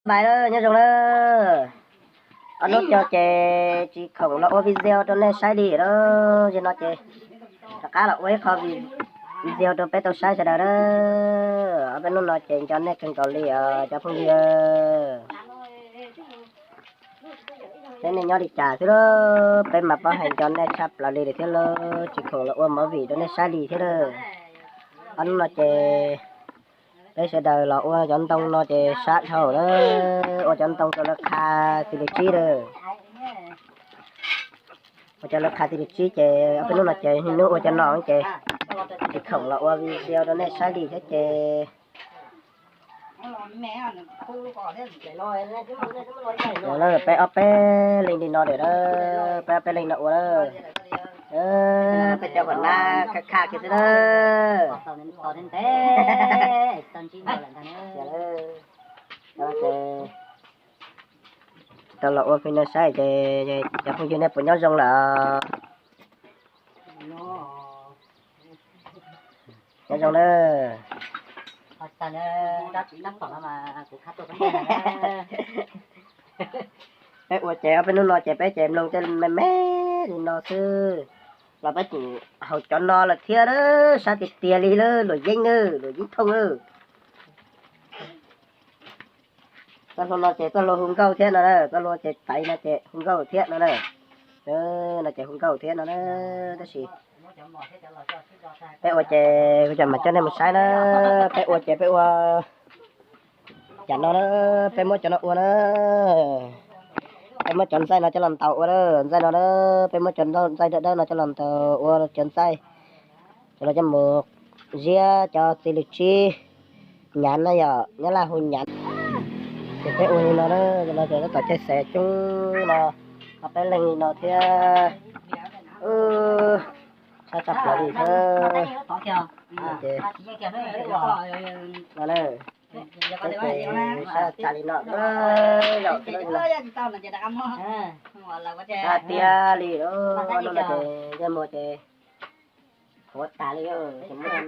Bye, nyob zoo na. Ob hnub no ces tsis khoom los ua video rau nej saib li lawm. Zaum no ces rov qab los ua ib qho video rau peb tau saib sawv daws na. Ob peb hnub no ces nco nej kawg nkaus li os cov phooj ywg. Peb nej nyob li cas xwb lawm, peb mas pab hais nco nej tshaj plaws li lawm thiab lawm, tsis khoom los ua movie rau nej saib li thiab lawm. Ob hnub no ces peb sawv daws los ua cov ntoo no ces sab dhau lawm, ua cov ntoo rau lawv qha xis lus tsib lawm. Ua cov lawv qha xis lus tsib ces ob peb hnub no ces hnub ua cov no ces tsis khoom los ua video rau nej saib li thiab ces peb ob peb leeg li no lawm na, peb ob peb leeg no ua na. Peb cov huam nab khaj khaj kiag xwb na. Tau los ua video saib ces cov phooj ywg nej puas nyob zoo lawm? Nyob zoo na. Peb ua ces ob peb hnub no ces peb ces mloog tej me me li no xwb los peb tseem haus cov no lawm thiab na, sab tiag tiag li lawm, luam yeeb na, luam yeeb thooj na. Txoj hlua no ces txoj hlua hu nkauj thiab no na, txoj hlua ces taiv no ces hu nkauj thiab no na. No ces hu nkauj thiab no na, tab sis peb ua ces kuv cov mam coj nej mus saib na, peb ua ces peb ua cas no na, peb muab cov no ua na, peb muab cov ntxaij no coj los ntaus ua na, ntxaij no na, peb muab cov ntxaij dawb dawb no coj los ntaus ua cov ntxaij, coj los coj mus ziab cov xis lus tsib, nyav na yom, nyob Laj hu nyav. Ces peb ua li no na, no ces tab tom caij xev coob no, ob peb leeg li no thiab. Sab tshaj plaws li thiab. Sab tas li no, sab tiag li, no ces yeej muag ces qhuav tas li, ces muab